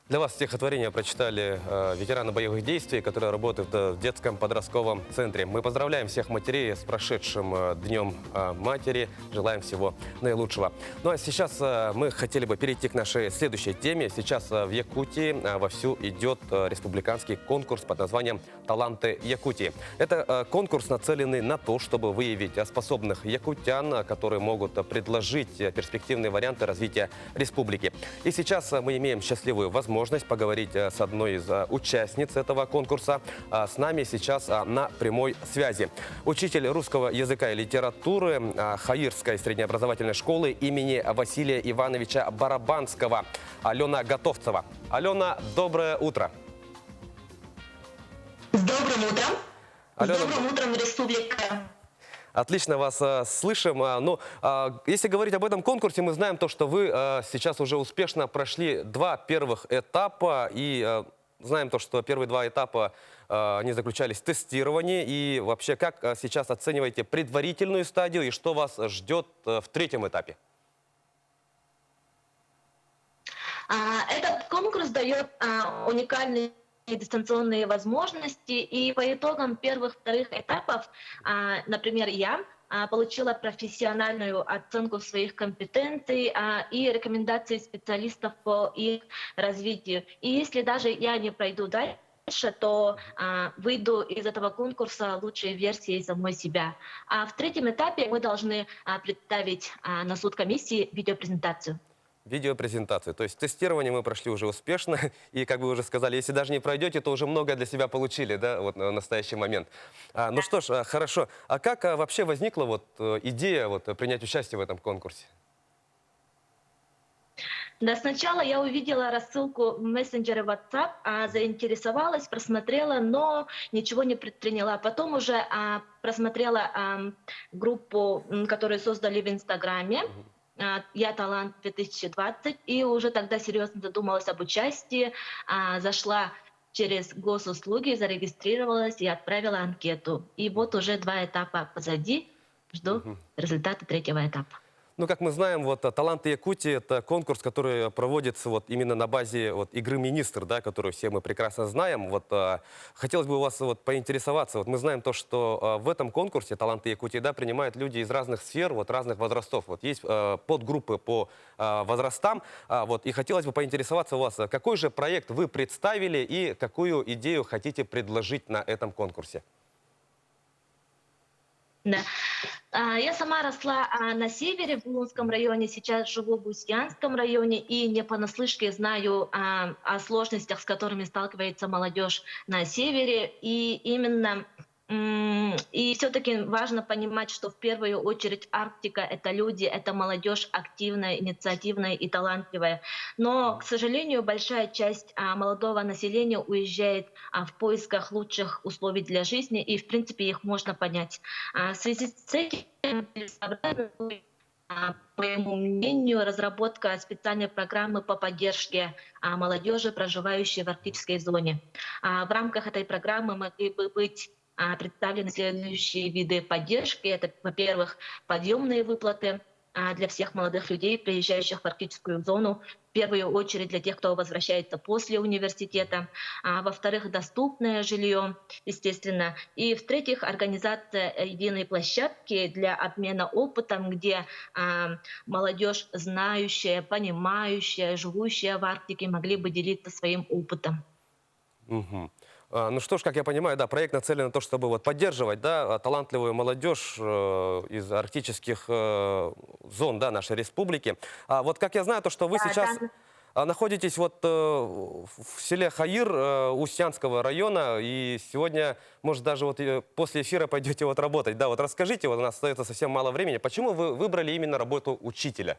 Для вас стихотворение прочитали ветераны боевых действий, которые работают в детском подростковом центре. Мы поздравляем всех матерей с прошедшим Днем матери. Желаем всего наилучшего. Ну а сейчас мы хотели бы перейти к нашей следующей теме. Сейчас в Якутии вовсю идет республиканский конкурс под названием «Таланты Якутии». Это конкурс, нацеленный на то, чтобы выявить способных якутян, которые могут предложить перспективные варианты развития республики. И сейчас мы имеем счастливую возможность поговорить с одной из участниц этого конкурса. С нами сейчас на прямой связи учитель русского языка и литературы Хаирской среднеобразовательной школы имени Василия Ивановича Барабанского Алена Готовцева. Алена, доброе утро. С добрым утром. Алена, С добрым утром, республика. Отлично вас слышим. Ну, если говорить об этом конкурсе, мы знаем то, что вы сейчас уже успешно прошли два первых этапа. И знаем то, что первые два этапа они заключались в тестировании. И вообще, как сейчас оцениваете предварительную стадию и что вас ждет в третьем этапе? Этот конкурс дает уникальные дистанционные возможности, и по итогам первых-вторых этапов, например, я получила профессиональную оценку своих компетенций и рекомендации специалистов по их развитию. И если даже я не пройду дальше, то выйду из этого конкурса лучшей версией самой себя. А в третьем этапе мы должны представить на суд комиссии видеопрезентацию. Видеопрезентацию. То есть тестирование мы прошли уже успешно. И, как вы уже сказали, если даже не пройдете, то уже многое для себя получили, да, вот на настоящий момент. Ну что ж, хорошо. А как вообще возникла идея принять участие в этом конкурсе? Да, сначала я увидела рассылку в мессенджере WhatsApp, заинтересовалась, просмотрела, но ничего не предприняла. Потом уже просмотрела группу, которую создали в Инстаграме. «Я талант 2020», и уже тогда серьезно задумалась об участии, зашла через госуслуги, зарегистрировалась и отправила анкету. И вот уже два этапа позади, жду результаты третьего этапа. Ну, как мы знаем, «Таланты Якутии» — это конкурс, который проводится именно на базе игры «Министр», да, которую все мы прекрасно знаем. Хотелось бы у вас поинтересоваться. Мы знаем то, что в этом конкурсе «Таланты Якутии», да, принимают люди из разных сфер, разных возрастов. Есть подгруппы по возрастам. И хотелось бы поинтересоваться у вас, какой же проект вы представили и какую идею хотите предложить на этом конкурсе? Да. Я сама росла на севере, в Булунском районе, сейчас живу в Усть-Янском районе и не понаслышке знаю о сложностях, с которыми сталкивается молодежь на севере. И все-таки важно понимать, что в первую очередь Арктика — это люди, это молодежь активная, инициативная и талантливая. Но, к сожалению, большая часть молодого населения уезжает в поисках лучших условий для жизни, и, в принципе, их можно понять. В связи с этим По моему мнению, разработка специальной программы по поддержке молодежи, проживающей в арктической зоне. В рамках этой программы могли бы быть представлены следующие виды поддержки. Это, во-первых, подъемные выплаты для всех молодых людей, приезжающих в арктическую зону, в первую очередь для тех, кто возвращается после университета. Во-вторых, доступное жилье, естественно. И в-третьих, организация единой площадки для обмена опытом, где молодежь, знающая, понимающая, живущая в Арктике, могли бы делиться своим опытом. Угу. Ну что ж, как я понимаю, да, проект нацелен на то, чтобы вот поддерживать, да, талантливую молодежь из арктических зон, да, нашей республики. А вот как я знаю, то, что вы сейчас находитесь вот в селе Хаир Устьянского района, и сегодня, может, даже вот после эфира пойдете вот работать. Да, вот расскажите, вот у нас остается совсем мало времени, почему вы выбрали именно работу учителя?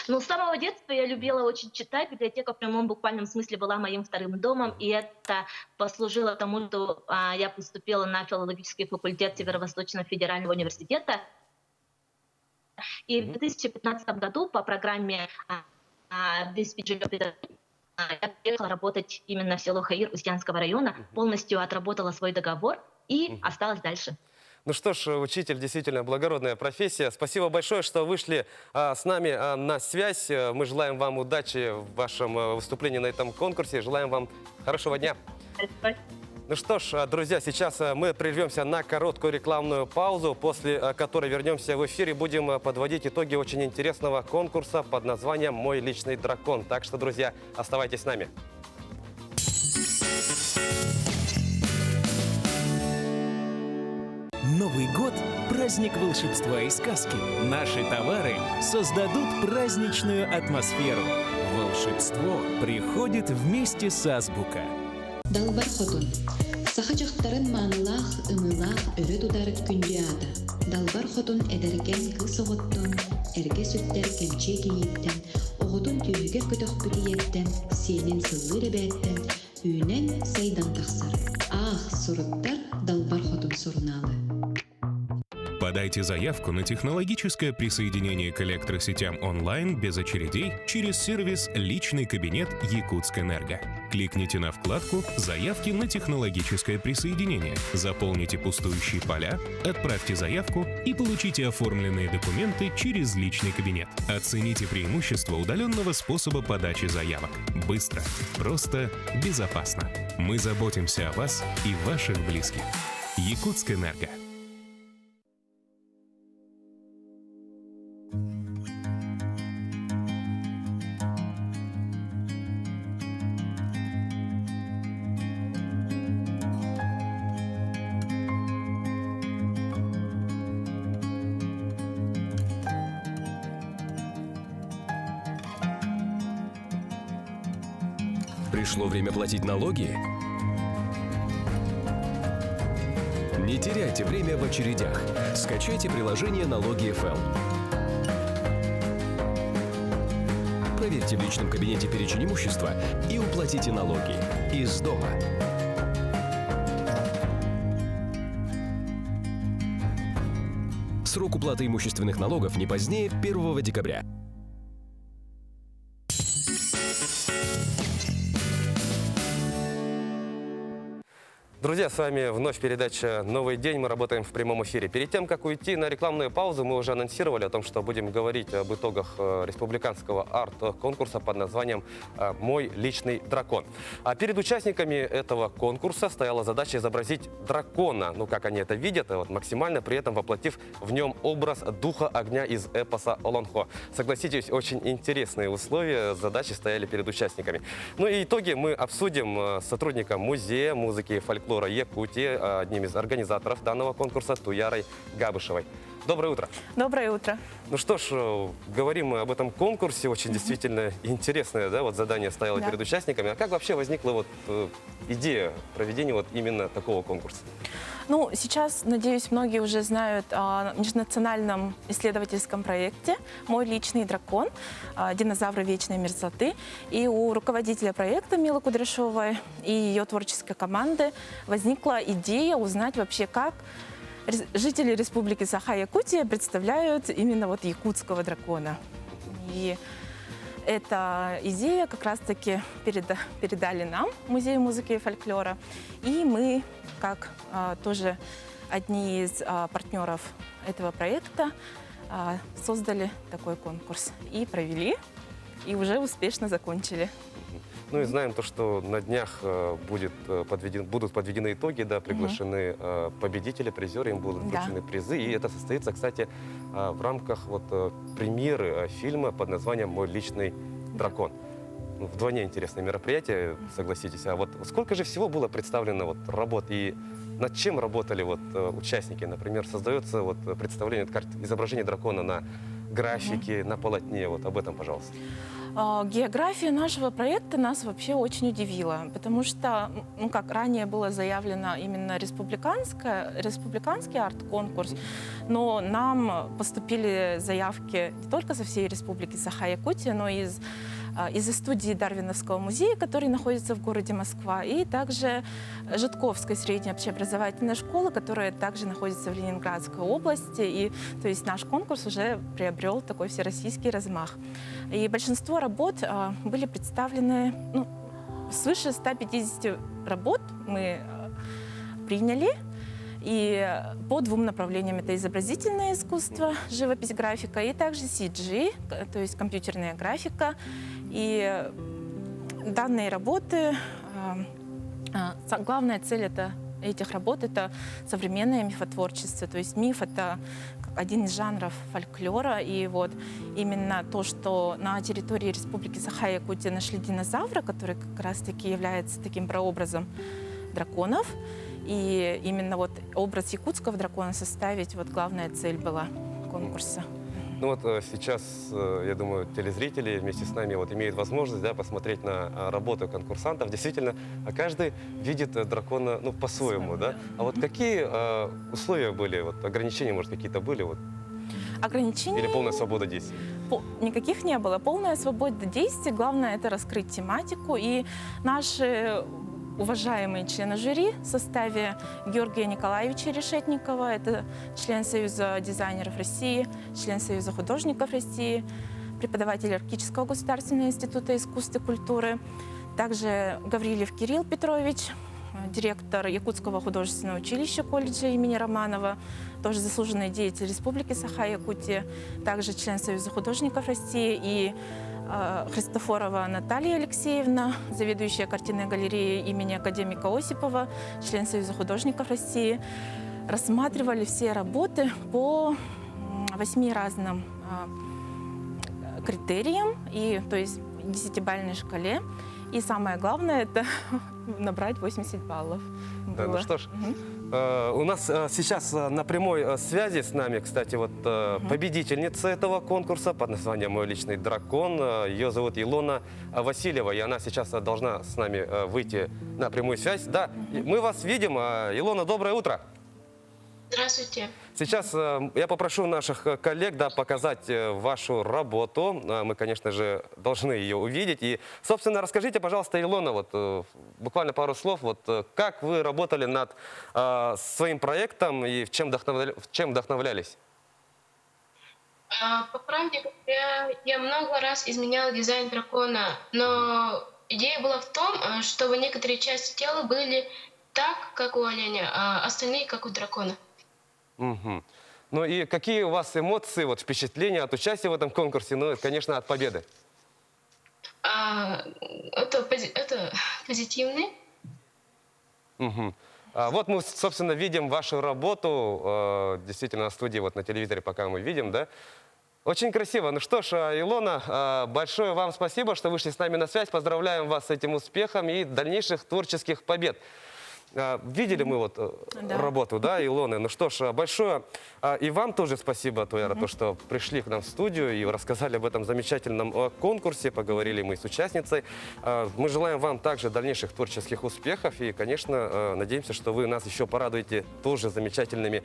Ну, с самого детства я любила очень читать. Библиотека в прямом буквальном смысле была моим вторым домом. И это послужило тому, что я поступила на филологический факультет Северо-Восточного федерального университета. И в 2015 году по программе я приехала работать именно в село Хаир Устьянского района, полностью отработала свой договор и осталась дальше. Ну что ж, учитель действительно благородная профессия. Спасибо большое, что вышли с нами на связь. Мы желаем вам удачи в вашем выступлении на этом конкурсе. Желаем вам хорошего дня. Спасибо. Ну что ж, друзья, сейчас мы прервемся на короткую рекламную паузу, после которой вернемся в эфир и будем подводить итоги очень интересного конкурса под названием «Мой личный дракон». Так что, друзья, оставайтесь с нами. Новый год – праздник волшебства и сказки. Наши товары создадут праздничную атмосферу. Волшебство приходит вместе с Азбука. Далбар Хотун. Саха дьахтарын маанылаах, ымыылаах өрө тутар күндү аата. Далбар Хотун эдэркээн кыыс оҕоттон, эргэ сүктэр кэмчиэ кийииттэн, оҕотун түөһүгэр көтөхпүт ийэттэн, сиэнин сыллыыр эбээттэн, үүнэн сайдан тахсар. Аах, суруттар Далбар Хотун сурунаалы. Подайте заявку на технологическое присоединение к электросетям онлайн без очередей через сервис «Личный кабинет Якутскэнерго». Кликните на вкладку «Заявки на технологическое присоединение», заполните пустующие поля, отправьте заявку и получите оформленные документы через личный кабинет. Оцените преимущества удаленного способа подачи заявок. Быстро, просто, безопасно. Мы заботимся о вас и ваших близких. Якутскэнерго. Пришло время платить налоги? Не теряйте время в очередях. Скачайте приложение «Налоги ФЛ». Проверьте в личном кабинете перечень имущества и уплатите налоги из дома. Срок уплаты имущественных налогов не позднее 1 декабря. Друзья, с вами вновь передача «Новый день». Мы работаем в прямом эфире. Перед тем, как уйти на рекламную паузу, мы уже анонсировали о том, что будем говорить об итогах республиканского арт-конкурса под названием «Мой личный дракон». А перед участниками этого конкурса стояла задача изобразить дракона, ну как они это видят, вот, максимально при этом воплотив в нем образ духа огня из эпоса Олонхо. Согласитесь, очень интересные условия, задачи стояли перед участниками. Ну и итоги мы обсудим с сотрудником музея музыки и фольклора Якутии, одним из организаторов данного конкурса Туярой Габышевой. Доброе утро. Доброе утро. Ну что ж, говорим мы об этом конкурсе. Очень действительно интересное, да, вот задание стояло перед участниками. А как вообще возникла вот идея проведения вот именно такого конкурса? Ну, сейчас, надеюсь, многие уже знают о межнациональном исследовательском проекте «Мой личный дракон. Динозавры вечной мерзлоты». И у руководителя проекта Милы Кудряшовой и ее творческой команды возникла идея узнать вообще, как Жители Республики Саха-Якутия представляют именно вот якутского дракона. И эта идея как раз-таки передали нам, Музею музыки и фольклора. И мы, как тоже одни из партнеров этого проекта, создали такой конкурс и провели, и уже успешно закончили. Ну и знаем то, что на днях будут подведены итоги, да, приглашены победители, призеры, им будут вручены призы. И это состоится, кстати, в рамках вот премьеры фильма под названием «Мой личный дракон». Ну, вдвойне интересное мероприятие, согласитесь. А вот сколько же всего было представлено вот работ и над чем работали вот участники? Например, создается вот представление, изображение дракона на графике, на полотне. Вот об этом, пожалуйста. География нашего проекта нас вообще очень удивила, потому что, ну, как ранее было заявлено, именно республиканский арт-конкурс, но нам поступили заявки не только со всей республики Саха-Якутия, но и из студии Дарвиновского музея, который находится в городе Москва, и также Житковской средней общеобразовательной школы, которая также находится в Ленинградской области. И, то есть, наш конкурс уже приобрел такой всероссийский размах. И большинство работ были представлены, ну, свыше 150 работ мы приняли. И по двум направлениям: это изобразительное искусство, живопись, графика, и также CG, то есть компьютерная графика. И данные работы, главная цель этих работ — это современное мифотворчество. То есть миф — это один из жанров фольклора. И вот именно то, что на территории Республики Саха-Якутия нашли динозавра, который как раз-таки является таким прообразом драконов, и именно вот образ якутского дракона составить, вот главная цель была конкурса. Ну вот сейчас, я думаю, телезрители вместе с нами вот имеют возможность, да, посмотреть на работу конкурсантов. Действительно, каждый видит дракона, ну, по-своему, да? А вот какие условия были, вот ограничения, может, какие-то были? Вот? Ограничений? Или полная свобода действий? Никаких не было. Полная свобода действий. Главное — это раскрыть тематику. И наши уважаемые члены жюри в составе Георгия Николаевича Решетникова, это член Союза дизайнеров России, член Союза художников России, преподаватель Арктического государственного института искусств и культуры, также Гаврилев Кирилл Петрович, директор Якутского художественного училища колледжа имени Романова, тоже заслуженный деятель Республики Саха-Якутия, также член Союза художников России, и Христофорова Наталья Алексеевна, заведующая картинной галереей имени академика Осипова, член Союза художников России, рассматривали все работы по 8 разным критериям, и, то есть 10-бальной шкале. И самое главное — это набрать 80 баллов. Да, ну было. что ж, у нас сейчас на прямой связи с нами, кстати, вот победительница этого конкурса под названием «Мой личный дракон». Ее зовут Илона Васильева, и она сейчас должна с нами выйти на прямую связь. Да, мы вас видим. Илона, доброе утро. Здравствуйте. Сейчас я попрошу наших коллег, да, показать вашу работу. Мы, конечно же, должны ее увидеть. И, собственно, расскажите, пожалуйста, Илона, вот, буквально пару слов, вот, как вы работали над своим проектом и в чем вдохновлялись? По правде говоря, я много раз изменяла дизайн дракона, но идея была в том, чтобы некоторые части тела были так, как у оленя, а остальные как у дракона. Ну и какие у вас эмоции, вот, впечатления от участия в этом конкурсе, ну, конечно, от победы? Это позитивный. Вот мы, собственно, видим вашу работу, действительно, на студии, вот на телевизоре пока мы видим, да? Очень красиво. Ну что ж, Илона, большое вам спасибо, что вышли с нами на связь. Поздравляем вас с этим успехом и дальнейших творческих побед. Видели мы вот работу, да, Илоны. Ну что ж, большое и вам тоже спасибо, Туяра, то, что пришли к нам в студию и рассказали об этом замечательном конкурсе, поговорили мы с участницей. Мы желаем вам также дальнейших творческих успехов и, конечно, надеемся, что вы нас еще порадуете тоже замечательными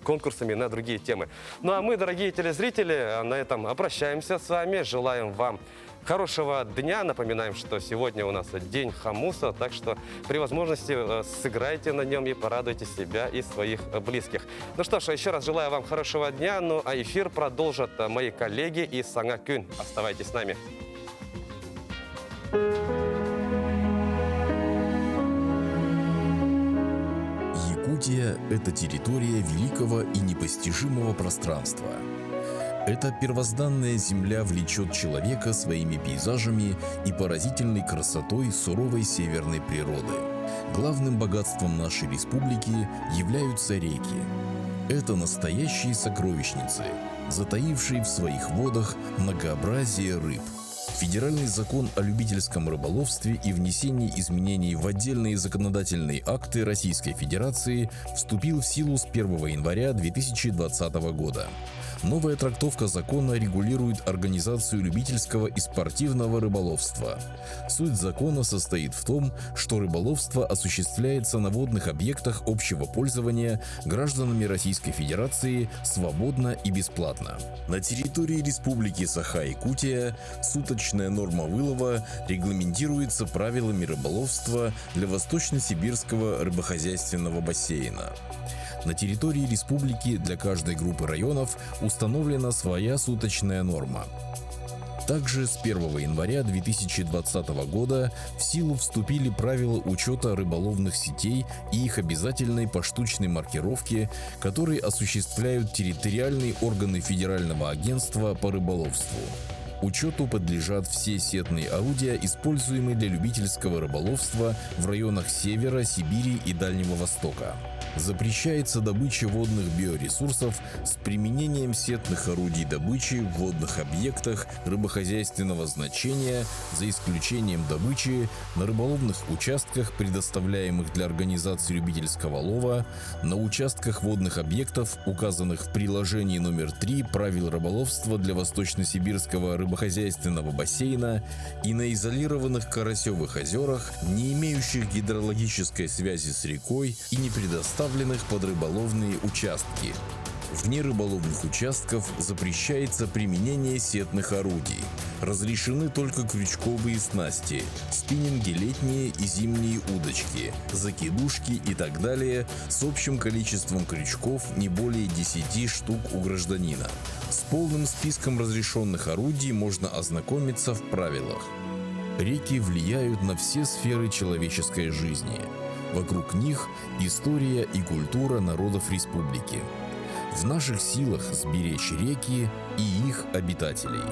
конкурсами на другие темы. Ну а мы, дорогие телезрители, на этом прощаемся с вами, желаем вам Хорошего дня. Напоминаем, что сегодня у нас день хомуса, так что при возможности сыграйте на нем и порадуйте себя и своих близких. Ну что ж, еще раз желаю вам хорошего дня. Ну а эфир продолжат мои коллеги из Саҥа күн. Оставайтесь с нами. Якутия – это территория великого и непостижимого пространства. Эта первозданная земля влечет человека своими пейзажами и поразительной красотой суровой северной природы. Главным богатством нашей республики являются реки. Это настоящие сокровищницы, затаившие в своих водах многообразие рыб. Федеральный закон о любительском рыболовстве и внесении изменений в отдельные законодательные акты Российской Федерации вступил в силу с 1 января 2020 года. Новая трактовка закона регулирует организацию любительского и спортивного рыболовства. Суть закона состоит в том, что рыболовство осуществляется на водных объектах общего пользования гражданами Российской Федерации свободно и бесплатно. На территории Республики Саха-Якутия суточная норма вылова регламентируется правилами рыболовства для Восточно-Сибирского рыбохозяйственного бассейна. На территории республики для каждой группы районов установлена своя суточная норма. Также с 1 января 2020 года в силу вступили правила учета рыболовных сетей и их обязательной поштучной маркировки, которые осуществляют территориальные органы Федерального агентства по рыболовству. Учету подлежат все сетные орудия, используемые для любительского рыболовства в районах Севера, Сибири и Дальнего Востока. Запрещается добыча водных биоресурсов с применением сетных орудий добычи в водных объектах рыбохозяйственного значения, за исключением добычи на рыболовных участках, предоставляемых для организации любительского лова, на участках водных объектов, указанных в приложении номер 3 правил рыболовства для Восточно-Сибирского рыбохозяйственного бассейна и на изолированных карасевых озерах, не имеющих гидрологической связи с рекой и не предоставленных под рыболовные участки. Вне рыболовных участков запрещается применение сетных орудий. Разрешены только крючковые снасти, спиннинги летние и зимние удочки, закидушки и так далее с общим количеством крючков не более 10 штук у гражданина. С полным списком разрешенных орудий можно ознакомиться в правилах. Реки влияют на все сферы человеческой жизни. Вокруг них история и культура народов республики. В наших силах сберечь реки и их обитателей.